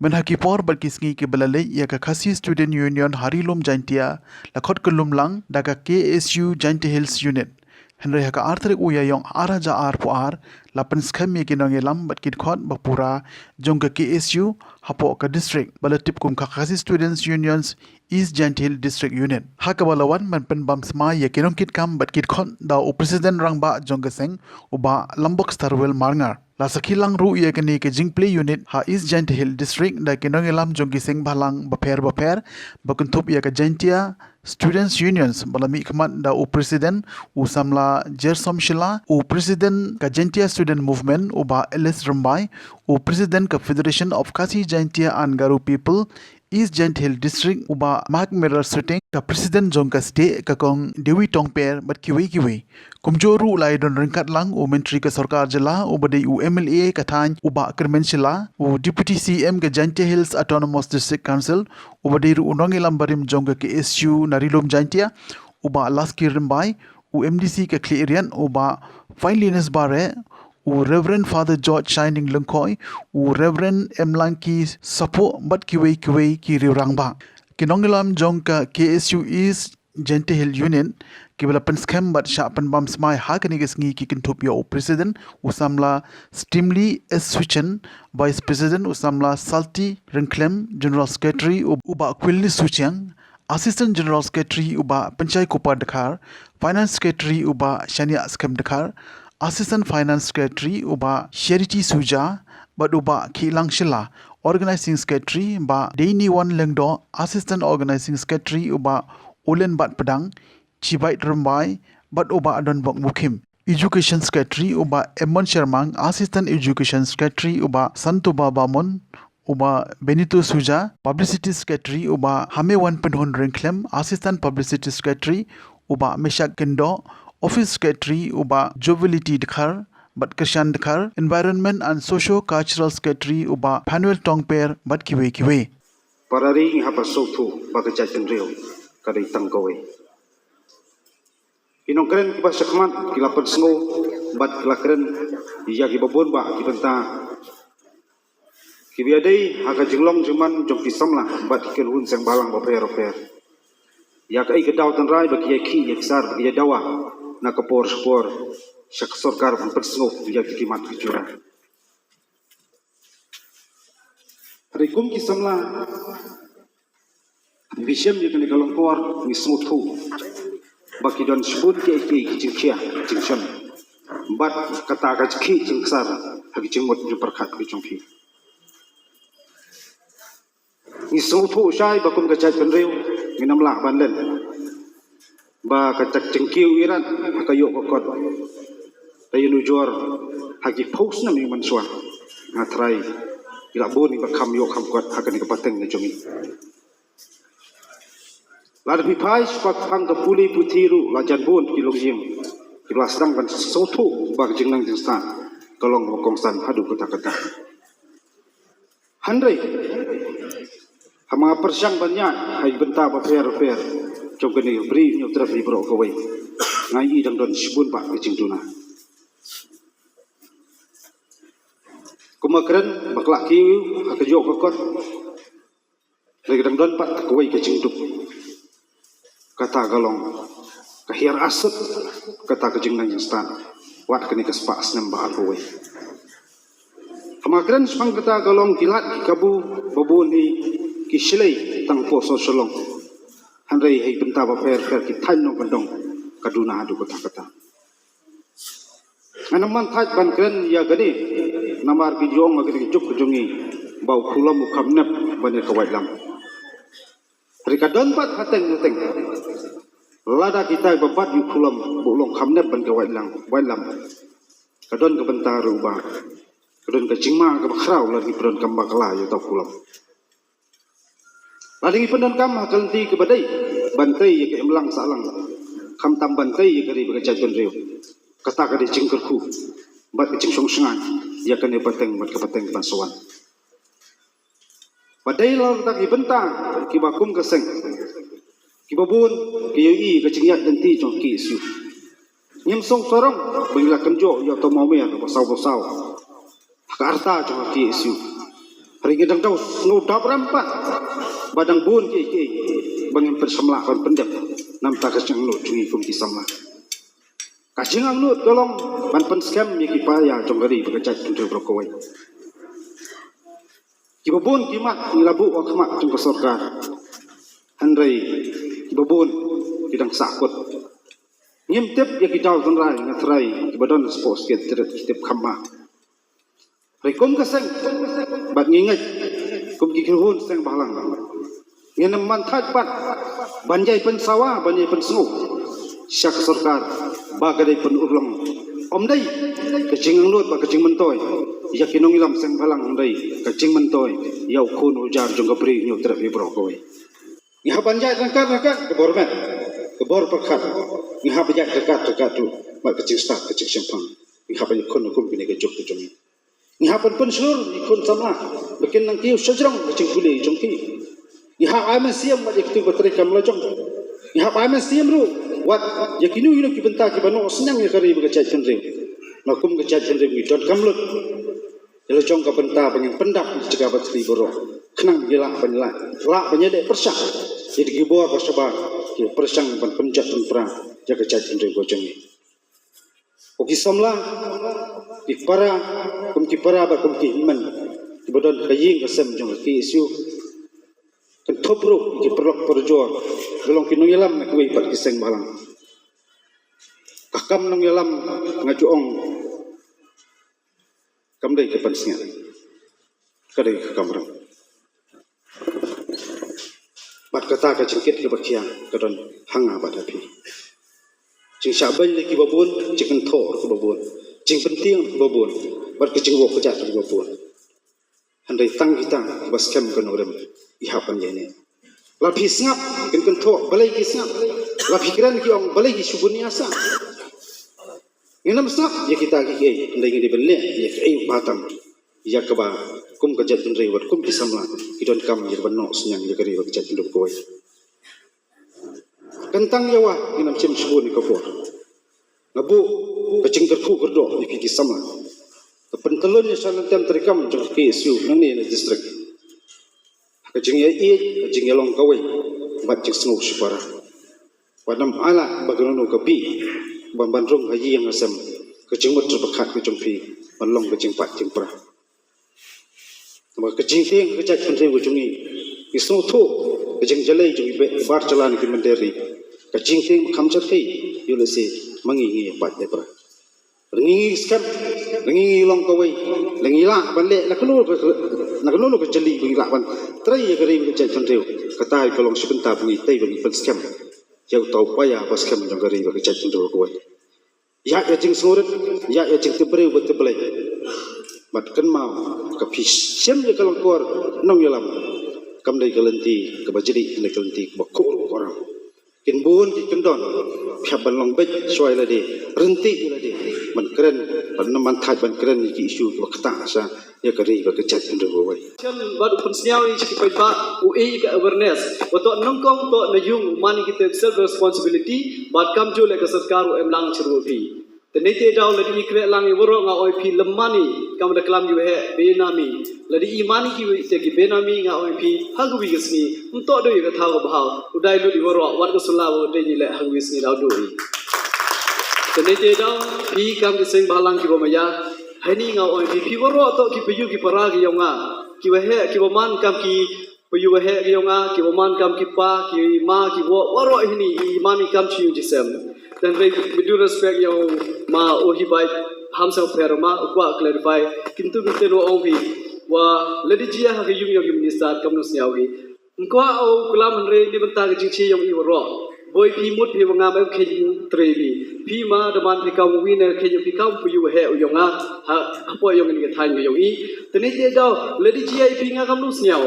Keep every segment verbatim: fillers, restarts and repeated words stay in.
Mynha ki por bad ki sngi kiba la leit, ïa ka Khasi Student Union ha Ri Lum Jaintia la khot kyllum lang da ka K S U Jaintia Hills Unit. Hynrei ha ka ar tarik u Ïaïong ar hajar arphew ar la pynskhem ïa ki nongïalam bad ki dkhot ba pura jong ka K S U hapoh ka district ba la tip kum ka Khasi Students Unions East Jaintia Hills District Unit, ha kaba la wan ban pynbam smai ïa ki nongkitkam bad ki dkhot da u President Rangbah jong ka seng, u Bah Lambok Starwell Marngar. La sakhi lang ruh ïa kane ka jingplie unit ha East Jaintia Hills District da ki nongïalam jong ki seng bhalang bapher bapher ba kynthup ïa ka Jaintia Students Unions ba la mihkhmat da u President u samla Jersom Shylla, u President ka Jaintia Student Movement u Bah L S Rymbai, u President ka Federation of Khasi Jaintia and Garo People East Jaintia Hills District u Bah Mark Mirror Suting, ka President jong ka state ka Kong Dewi Tongper bad kiwei kiwei. Kumjuh ruh la ïadon ryngkat lang u Myntri ka Sorkar Jylla uba dei u M L A ka thaiñ u Bah Kyrmen Shylla, u Deputy C M ka Jaintia Hills Autonomous District Council uba dei ruh u nongïalam barim jong ka K S U na Ri Lum Jaintia, u Bah Laski Rymbai, u M D C ka Khliehriat u Bah Finelyness Bareh, u Reverend Father George Shining Lyngkhoi, u Reverend Emlangki Sapoh bad kiwei kiwei ki riew rangbah. Ki nongïalam jong ka K S U East Jaintia Hills Unit kiba la pynskhem bad shah pynbam smai ha kane ka sngi ki kynthup ïa u President u samla Stimly S Suchen, Vice President u samla Salty Ryngkhlem, General Secretary u, u Bah Quilly Suchiang, Assistant General Secretary u Bah Pynshai Kupar Dkhar, Finance Secretary u Bah Shaniah Skhem Dkhar, Assistant Finance Secretary u Bah Charity Suja bad u Bah Khilang Shylla, Organizing Secretary Bah Deiniwan Lyngdoh, Assistant Organizing Secretary u Bah Ulen Bat Pdang, Chibai Rymbai bad u Bah Donbok Mukhim. Education Secretary u Bah Emmon Shermang, Assistant Education Secretary u Bah Santuba Bamon, u Bah Benito Suja, Publicity Secretary u Bah Hamewan Pynhun Ryngkhlem, Assistant Publicity Secretary u Bah Meshak Kyndo, Office Secretary u Bah Jovelity Dkhar bad Krishan Dkhar, Environment and Socio Cultural Secretary u Bah Phanuel Tongper bad kiwei kiwei. Para ri, ngi hap ban sngewthuh ba ka jaitbynriew ka dei tang kawei. Ki nongkren kiba shakhmat ki la pynsngew bad ki la kren ïa kiba bun bah ki bynta kiba ïadei ha ka jinglong jingman jong ki samla bad ki kynhun seng bhalang bapher bapher. Ïa kaei ka daw tynrai ba ki ïakhih ïaksar ba ki ïadawa na ka por sha ka por sha ka sorkar ban pynsngew ïa ki khmat ki jura. Hynrei kum ki samla, haba phi shem ïa kane ka lyngkor, ngi sngewthuh ba ki don shibun kiei kiei ki jingkhia jingshem bad kata ka jingkhih jingksar ha ki jingmut jingpyrkhat ki jong phi. Ngi sngewthuh shai ba kum ka jaitbynriew ngin ym lah ban len ba ka jingkiew irat ha ka ïoh ka kot. Te ïa nujor ha ki phew snem mynshwa, nga tharai ki la bun kiba kham ïoh kham kot ha kane ka pateng ka jong ngi. Lada phi phai shaphang ka pule puthi ruh la jan bun ki longïing kiba la sdang ban sngewthuh ba ka jingnang jingstad ka long kaba kongsan haduh katta katta. Hynrei haba nga pyrshang ban ïaid ha ki bynta bapher bapher jong kane ka bri Hynñiewtrep hi baroh kawei, nga ïohi dang don shibun bah ka jingduna. Kumba kren ba ka la kiew ha ka ïoh ka kot, hynrei ka dang don pat kawei ka jingduk. Kata ka long ka hiar asut, kata ka jingnang jingstad wat kane ka spah snem ba arphew wei. Haba nga kren shaphang kata ka long ki lad ki kabu ba bun hi ki shlei tang hapoh sor Shillong, hynrei ha ki bynta bapher bapher ki thaiñ nongkyndong ka duna haduh katta katta. Ngan ym man thait ban kren ïa kane namar ki ong ha kane ka juk ka jong ngi ba u khulom u kham nep ban ïa ka waitlam. Hynrei ka don pat hateng hateng. Lada kita ba bat ïa u khulom ba u long kham nep ban ka waitlam, waitlam, ka don ka bynta ruh ba ka don ka jingma kaba khraw lada ngi pyndonkam bakla ïa uta u khulom. Lada ngi pyndonkam ha ka lynti kaba dei ban tei ïa ka imlang sahlang, khamtam ban tei ïa ka ri bad ka jaitbynriew, kata ka dei jingkyrkhu bad ka jingshong shngaiñ ïa kane ka pateng bad ka pateng kaban sa wan. Ba dei la kata ki bynta kiba kum ka seng kiba bun ki ïohi ka jingïaid lynti jong ka K S U. Ngim sngewsarong ba ngi la kynjoh ïa uta u mawmer ba saw ba saw ha ka rta jong ka K S U. Hynrei ngi dang daw sngewdap ram pat ba dang bun kiei kiei ba ngim pynsamla ban pyndep na ka bynta ka jingangnud jong ngi kum ki samla. Ka jingangnud ka long ban pynskhem ïa ki paia jong ka ri bad ka jaitbynriew baroh kawei. Kiba bun ki mat ngi la buh ha khmat jong ka sorkar, hynrei kiba bun ki dang sahkut. Ngim tip ïa ki daw tynrai na trai kiba don hapoh Secretariat, ki tip kham bha. Hynrei kum ka seng bad ngi ngeit kum ki kynhun seng bhalang, ngin ym man thait pat ban ïai pynsawa, ban ïai pynsngew sha ka sorkar ba ka dei pynurlong. Ym dei ka jingangnud bad ka jingmyntoi ïa ki nongïalam seng bhalang, hynrei ka jingmyntoi ïa u khun u jar jong ka Bri Hynñiewtrep hi baroh kawei. Ngi hap ban ïaid ryngkat ryngkat ka bor met, ka bor pyrkhat. Ngi hap ban ïaid ryngkat ryngkat ruh bad ka jingstad ka jingshemphang. Ngi hap ban ïakhun kum kine ka juk ka jong ngi. Ngi hap ban pynshlur ïa ki khun samla ba kin nang kiew shajrong ka jingpule jong ki. Ngi hap ai mynsiem wat ïa kito ba trei kam la jong. Ngi hap ai mynsiem ruh wat ïa kino kino ki bynta kiba noh synñiang ïa ka ri bad ka jaitbynriew. Namar kum ka jaitbynriew ngi donkam lut ïa la jong ka bynta ba ngin pyndap ïa ka jaka ba tli baroh, khnang ba ngin lah ban lah, lah ban ïaleh pyrshah ïa ki bor ba shabar, ki pyrshang ban pynjot pynpra ïa ka jaitbynriew ka jong ngi. Ko ki samla, ki para, kum ki para bad kum ki hynmen kiba don ha ka ïing ka sem jong ka K S U, kynthup ruh ki paralok parajor, ki long ki nongïalam na kiwei pat ki seng bhalang. Ka kam nongïalam, nga ju ong, kam dei ka pansngiat, ka dei ka kamram. Bad kata ka jingkit kaba khia ka don ha nga bad ha phi. Jingshah beiñ ruh kiba bun, jingkynthoh ruh kiba bun, jingpyntieng ruh kiba bun, bad ka jingwoh kjat ruh kiba bun. Hynrei tang kita kiba skhem ka nongrim ki hap ban ïaineh. La phi sngap, kin kynthoh balei ki sngap. La phi kren, ki ong balei ki shu bun ïa sah. Ngin ym sngap ïa kita kiei kiei, hynrei ngi dei ban leh ïa kaei ba tam, ïa kaba kum ka jaitbynriew bad kum ki samla ki donkam ïa kaban noh synñiang ïa ka ri bad ka jaitbynriew kawei. Kyntang ïa wa ngin ym shim shibun ïa ka por. Nga buh ka jingkyrkhu kyrdoh ïa phi ki samla, ka pyntyllun ïa sha lynter treikam jong ka K S U nangne na district, ka jingïaieit, ka jingïalong kawei bad jingsngew shipara. Wat nym ailad ba kano kano ka bih ban ban rung ha ïing ha sem, ka jingmut jingpyrkhat ka jong phi ban long ka jingpait jingpra. Namar ka jingtieng ka jaitbynriew ka jong ngi, ngi sngewthuh ka jingjlei jong ngi, ba bar jylla ne ki mynder ri, ka jingtieng ba kham jyrkhei. Ïoh lehse ma ngi ngi ïa pait ïa pra. Lada ngi ngi skhem, lada ngi ngi long kawei, lada ngi lah ban leh na kano ka, na kano ka jylli ba ngi lah ban trei ïa ka ri bad ka jaitbynriew, kata ka long shi bynta ba ngi tei ba ngi pynskhem ïa uta u paia ba skhem jong ka ri bad ka jaitbynriew kawei. Ïaid ïa jingsngewrit, ïaid ïa jingtip briew bad tip Blei. Bad kynmaw, ka phi shim ïa ka lyngkor nongïalam, kam dei ka lynti kaba jli, ka dei ka lynti kaba khuh ruh khuh ram. Kin bun ki kyndon, phi hap ban long beit shuwa ïa lade, ryntih ïa lade ban kren, ban nym ban thait ban kren ïa ki issue kiba ktah sha ïa ka ri bad ka jaitbynriew kawei. Shem bad u pynsngew ïa ki paidbah, u ai ka awareness. Wat toh nyngkong toh na ïung, u man ïa kita self responsibility, bad kamjooh leh ka sorkar u em lang shuh ruh phi. Te neitei daw lada i khreh lang ïa waroh nga ong ïa phi lem mane, kam da klam ïa u heh benami. Lada i mane kiwei te ki benami nga ong ïa phi ha kawi ka sngi, ym toh da ïa ka thaw ka bhaw, u dei lut ïa waroh, wat ka sula ba u dei ïa leh ha kawi sngi daw duh i. Te neitei daw, phi kam ki seng bhalang kiba maya, ha ini nga ong ïa phi, phi waroh toh ki payu ki para ki yong nga, kiwa heh, kiwa man kam ki payu wa heh ki yong nga, kiwa man kam ki pa, ki ma, ki woh, waroh hini, i man i kam chi ïing chi sem. Tang rei, with due respect ïa u ma u hi bai, ham sa pher ma, u kwah clarify. Kintu kintu wa ong hi, wa lada jia ha ka ïung yong ki minister, kam nang sñiaw hi. Ym kwah u klam hynrei na bynta ka jingshai yong i waroh. Boi phi mut phi wa ngam em kheiñ trei phi. Phi ma da man phi kam wi na kheiñ phi kam payu wa heh u yong nga. Ha, hapoh yong ini ka thaiñ ka yong i. Tang neitei daw, lada jia i phi nga kam nang sñiaw.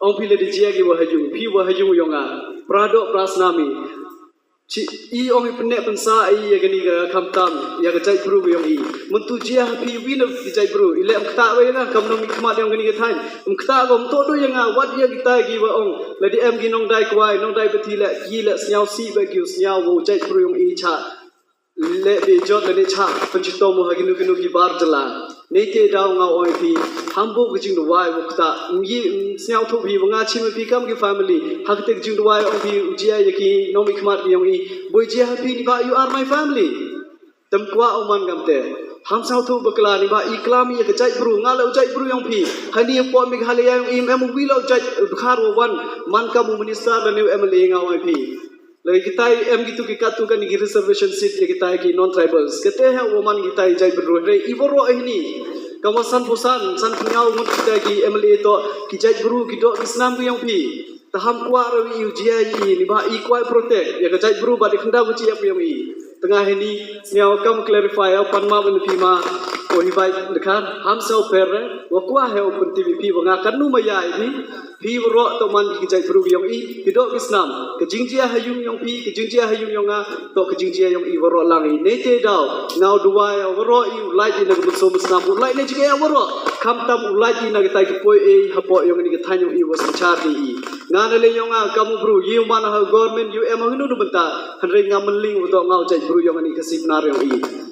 Ong phi lada jia ki wa ha ïung, phi wa ha ïung yong nga. Pra doh pra snam i. Chi i ong i pynneh pynsah i ïa kani ka khamtam, ïa ka jaitbru ka yong i. Mynta jia ha phi wi na ki jaitbru, i leh ym ktah wa ïa nga, kam nang mih khmat yong kani ka thaiñ. Ym ktah wa ym toh duh ïa nga, wat ïa kita ki wa ong. Lada em ki nongdai kwai, nongdai pathi leh, ki leh sñiaw sih wa ki u sñiaw wa u jaitbru yong i chah. Leh bejot leh leh chah, pynchitom wa ha kino kino ki bar jylla. Neite daw nga ong ïa phi, ham buh ka jingduwai wa kata, ngi sngewthuh phi wa nga chim ïa phi kam ki family, ha kata ka jingduwai ong phi u jia ïa ki nongmihkhmat ki ong i, boi jia ha phi ni ba you are my family. Tam kwah u man ngam te. Ham sngewthuh bakla ni ba i klam ïa ka jaitbru, nga la u jaitbru ïong phi. Hani hapoh Meghalaya ïong i em u wi la u jait u dkhar wa wan man kam u minister lane u M L A nga ong ïa phi. Lane kitai em kitu ki katu kani ki reservation seat ïa kitai ki non tribals. Kate ha wa man kitai jaitbru re i waroh hini. Kam wa san phew san, san phew nyaw ngut kitai ki M L A to ki jaitbru ki doh ki snam ki ïong phi. Ta ham kwah re i u jia i ni ba i kwah protect ïa ka jaitbru ba de khyndaw ka chi ïa phi ïong i. Tengah hini sngewkam clarify ïa pan ma ban phi ma. O hi bai dkhar ham sngewpher re wa kwah he u pynti bi phi wa nga kan nu ma ïa i phi. Phi waroh to man ki jaitbru ïong i ki doh ki snam ka jingjia ha ïung ïong phi ka jingjia ha ïung ïong nga to ka jingjia ïong i waroh lang i neite daw nga u duwai waroh i u lait i na ka mynsiem mynsnam u lait ne jingeh waroh khamtam u lait i na kitai ki poi ei hapoh ïong ni ka thaiñ ïong i wa synchar ni i. Nga na le ïong nga kam u bru i u man ha government u em ha hynnu nu bynta hynrei nga mynling u doh nga u jaitbru ïong ni ka sip nar ïong i.